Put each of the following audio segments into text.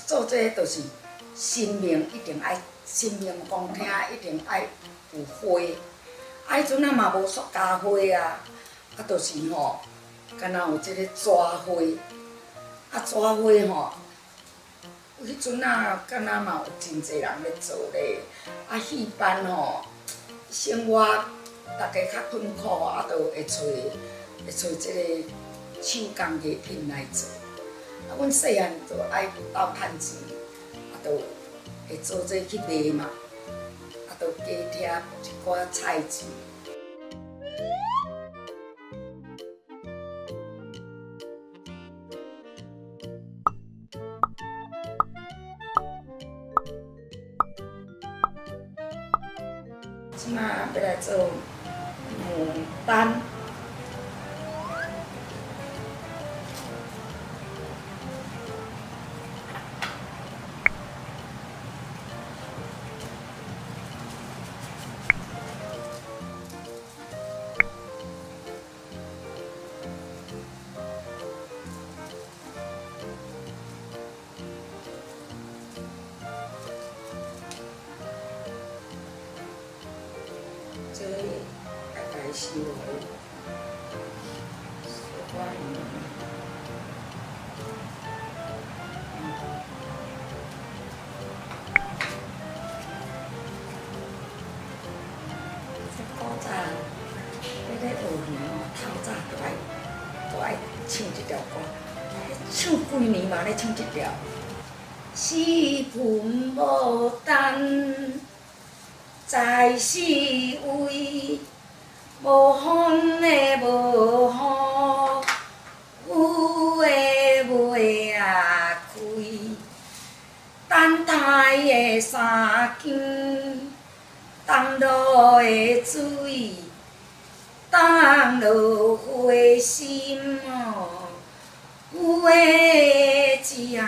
做這個就是神明一定愛，神明講聽一定愛有花。啊，彼陣仔嘛無塑膠花啊，啊，就是吼，敢若有這个紙花，啊，紙花吼，彼陣仔敢若嘛有真濟人咧做咧，啊，戲班吼，生活逐家較困苦，啊，就會找這个手工藝品來做。啊，阮細漢就愛鬥趁錢，啊，就會做這去賣嘛，啊，就加貼一寡菜錢。這馬欲來做牡丹。這愛共伊收好，小可圓。這古早咧咧學戲吼，透早就愛唱這條歌，唱幾年嘛咧唱這條。四盆牡丹在四位，無風的無雨，雨的袂仔開。等待的三更，冬落的水，冬落花心哦，花才開。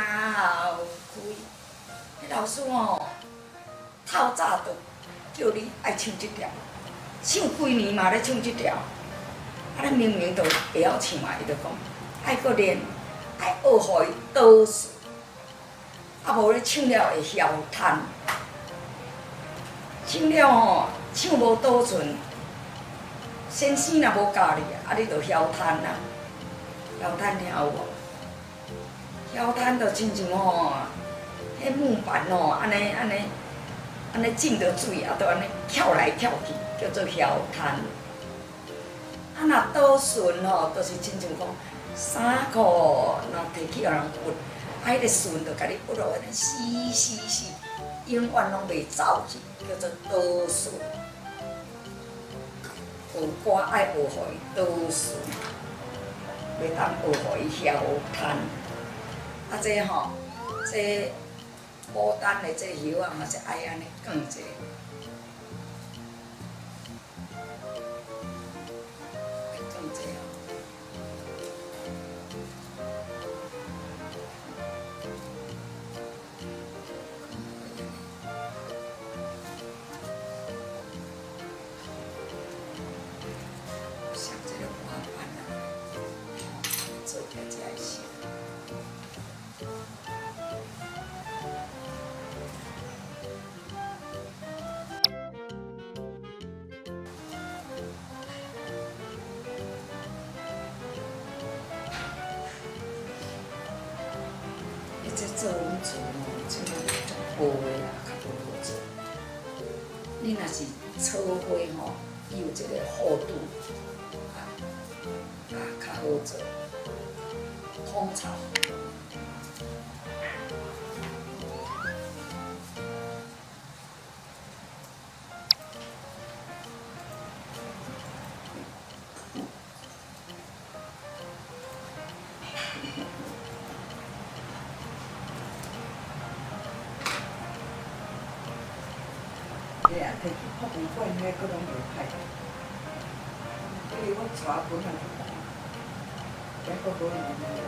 彼老師吼，透早就叫你愛唱這條，唱幾年嘛咧唱這條，啊，咱明明就會曉唱啊，伊就講愛閣練，愛學予伊倒順，啊無你唱了會囂嘆，唱了吼，唱無倒順，先生若無教你，啊你就囂嘆啊，囂嘆聽有無？囂嘆就親像吼，彼木板吼，按呢按呢。按呢浸著水，啊，就按呢翹來翹去，叫做囂嘆。啊，若倒順吼，就是親像講衫褲若提去予人焜，啊，彼个順就共你焜落按呢死死死，永遠攏袂走去，叫做倒順。學歌愛學予伊倒順，袂當學予伊囂嘆。啊，這吼，這。牡丹的這葉仔嘛是愛按呢卷一下。捲一下哦。像這個花瓣啊，做起來才會成。這做阮厝吼，這馬足薄的啦，較無好做。你若是草花吼，伊有一個厚度，啊啊較好做。通草。欸啊，提去博物館遐，閣攏袂歹。比如阮帶本仔去看，遐閣無人袂歹。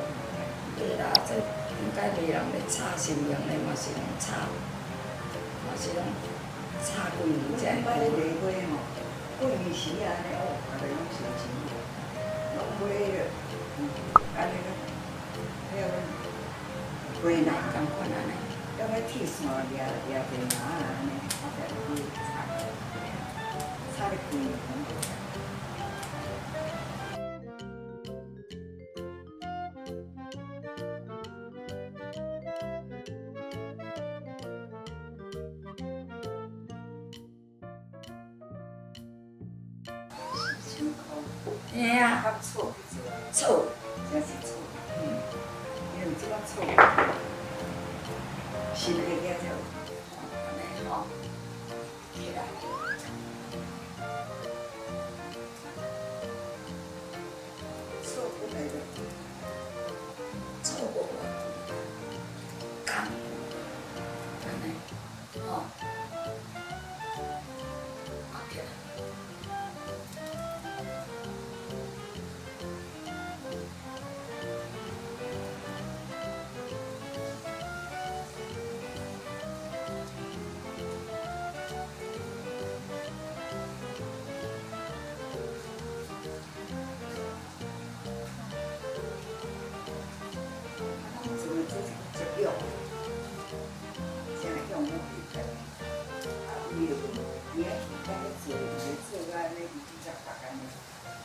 對啦，這應該袂人咧插神明的嘛是攏插，嘛是攏插幾年才會。阮咧賣花吼，過年時啊，按呢哦，大家攏燒錢，攏買了，按呢個，遐阮。回來仝款按呢。要欲鐵線掠掠電話啊，按呢，啊才去插，插咧規攏無。 4000塊。嘿啊，較錯去做，錯，這是錯，因為這個錯，新的才有。按呢吼，起來。錯本來就錯無偌濟，工按呢，吼，啊起來。怎麼這是接用，這用攏袂歹。啊，伊就伊愛去甲咧做，伊咧做到按呢，伊直接逐工咧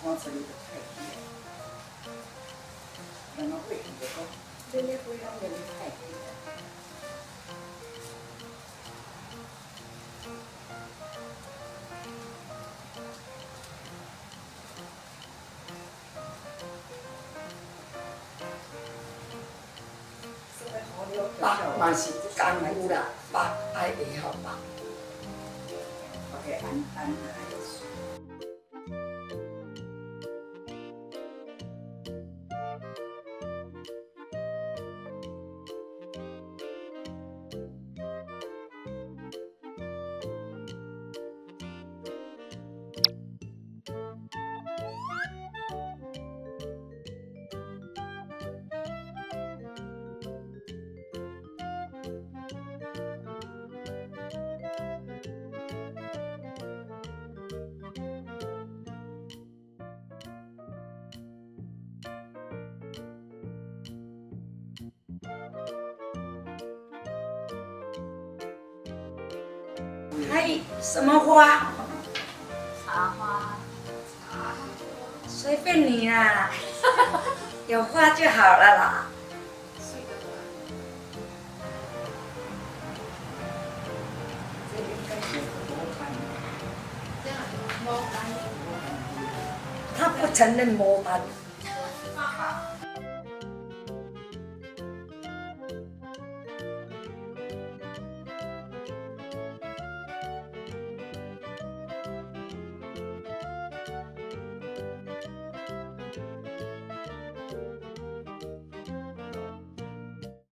看出來就歹去啊。人仔過去就講，這咧買攏連歹去啊。縛嘛是功夫啦，縛愛會曉縛。 OK，按按來。還什麼花？茶花。隨便你啦，有花就好了啦。水的花。這應該是牡丹。這樣牡丹。他不承認牡丹。